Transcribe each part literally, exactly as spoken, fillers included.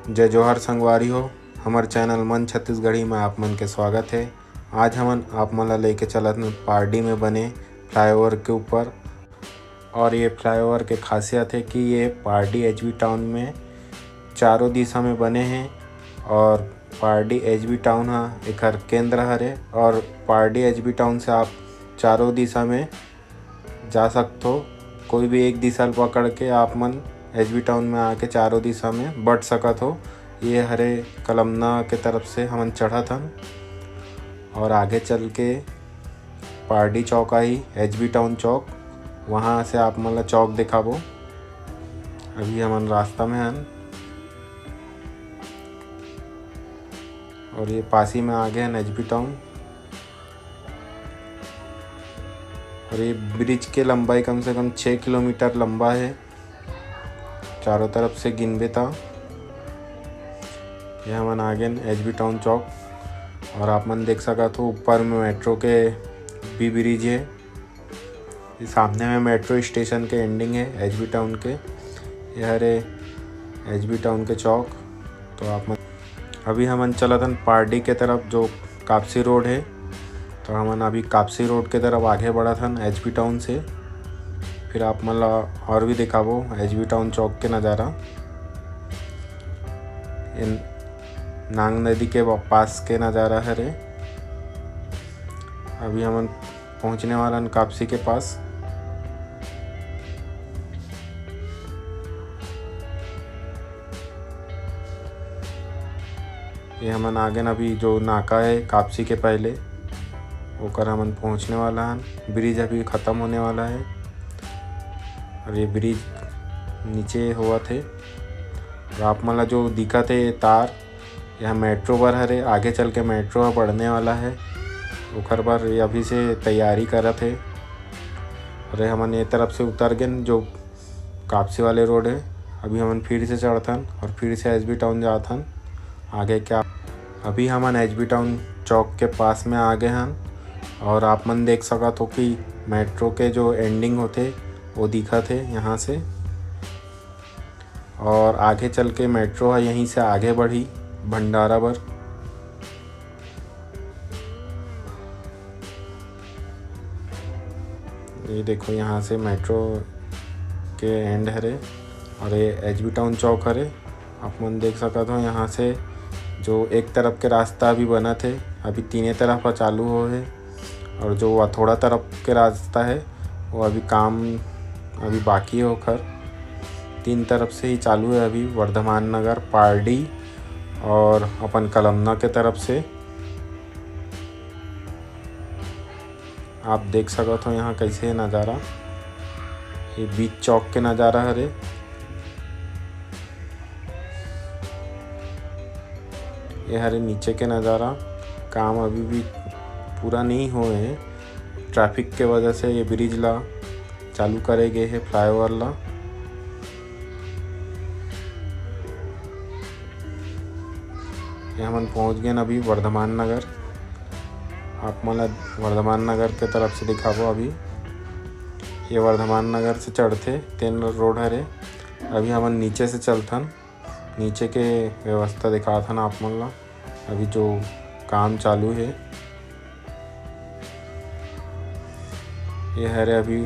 जय जोहार संगवारी हो, हमर चैनल मन छत्तीसगढ़ी में आप मन के स्वागत है। आज हमन आप मन ला लेके चलत हन पारडी में बने फ्लाईओवर के ऊपर। और ये फ्लाईओवर के खासियत है कि ये पारडी एचबी टाउन में चारों दिशा में बने हैं और पारडी एचबी टाउन हा एकर केंद्र हरे और पारडी एचबी टाउन से आप चारों दिशा में जा सकथो। कोई भी एक दिशा ल पकड़ के आप मन एचबी टाउन में आके चारों दिशा में बट सकत हो। ये हरे कलमना के तरफ से हमन चढ़त हन और आगे चल के पारडी चौक आही, एचबी टाउन चौक, वहाँ से आप मन ला चौक दिखाबो। अभी हमन रास्ता में हन और ये पासी में आगे हन एचबी टाउन। और ये ब्रिज के लंबाई कम से कम छः किलोमीटर लंबा है, चारों तरफ से गिनबे त। ये हमन आगे एचबी टाउन चौक और आप मन देख सकत हो ऊपर में मेट्रो के भी ब्रिज है। ये सामने में मेट्रो स्टेशन के एंडिंग है एचबी टाउन के। ये हरे एचबी टाउन के चौक। तो आप मन, अभी हमन चलत हन पारडी के तरफ जो कापसी रोड है। तो हमन अभी कापसी रोड के तरफ आगे बढ़त हन एचबी टाउन से। फिर आप मन ला और भी दिखाबो एचबी टाउन चौक के नज़ारा। इन नांग नदी के ब-, पास के नज़ारा हरे। अभी हमन पहुँचने वाला हन कापसी के पास। ये हमन आगे न अभी जो नाका है कापसी के पहले, ओकर हमन पहुँचने वाला हन। ब्रिज अभी ख़त्म होने वाला है और ये ब्रिज नीचे होवत है। और आप मन ला जो दिखत है ये तार, यह मेट्रो बर हरे, आगे चल के मेट्रो ह बढ़ने वाला है, ओकर बर ये अभी से तैयारी करत है। अरे हमन ये तरफ से उतर गेन जो कापसी वाले रोड है, अभी हमन फिर से चढ़थन और फिर से एचबी टाउन जाथन। आगे क्या, अभी हमन एचबी टाउन चौक के पास में आ गए हन और आप मन देख सकत हो कि मेट्रो के जो एंडिंग होथे वो दिखत है यहाँ से। और आगे चल के मेट्रो है यहीं से आगे बढ़ी भंडारा बर। ये देखो यहाँ से मेट्रो के एंड हरे और ये एचबी टाउन चौक हरे। आप मन देख सकत हो यहाँ से जो एक तरफ के रास्ता अभी बनत है, अभी तीने तरफ ह चालू हो है और जो वथोड़ा तरफ के रास्ता है वो अभी काम अभी बाकी है ओखर। तीन तरफ से ही चालू है अभी वर्धमान नगर, पारडी और अपन कलमना के तरफ से। आप देख सकत हो यहाँ कैसे नज़ारा, ये बीच चौक के नज़ारा हरे। ये हरे नीचे के नज़ारा, काम अभी भी पूरा नहीं होए है। ट्रैफिक के वजह से ये ब्रिज ला चालू करे गए है, फ्लाईओवर ला। ये हमन पहुँच गए अभी वर्धमान नगर। आप मन ला वर्धमान नगर के तरफ से दिखाबो। अभी ये वर्धमान नगर से चढ़थे तेन रोड हरे। अभी हमन नीचे से चलथन, नीचे के व्यवस्था दिखाथन आप मन ला। अभी जो काम चालू है, ये हरे अभी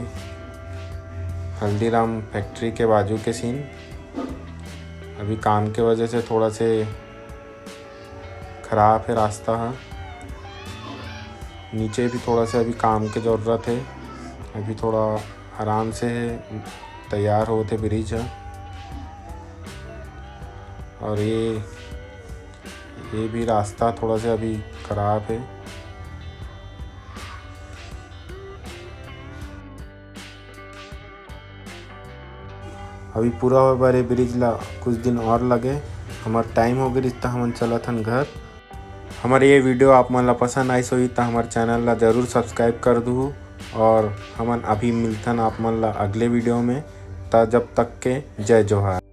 हल्दीराम फैक्ट्री के बाजू के सीन। अभी काम के वजह से थोड़ा से खराब है रास्ता ह। नीचे भी थोड़ा से अभी काम के ज़रूरत है, अभी थोड़ा आराम से है, तैयार होत है ब्रिज ह। और ये, ये भी रास्ता थोड़ा से अभी खराब है। अभी पूरा होए बर ये ब्रिज ला कुछ दिन और लगे। हमर टाइम हो गे रिहिस, त हमन चलत हन घर। हमर ये वीडियो आप मन ला पसंद आइस होही, त हमर चैनल ला जरूर सब्सक्राइब कर दूहू और हमन अभी मिलथन आप मन ला अगले वीडियो में। त जब तक के जय जोहार।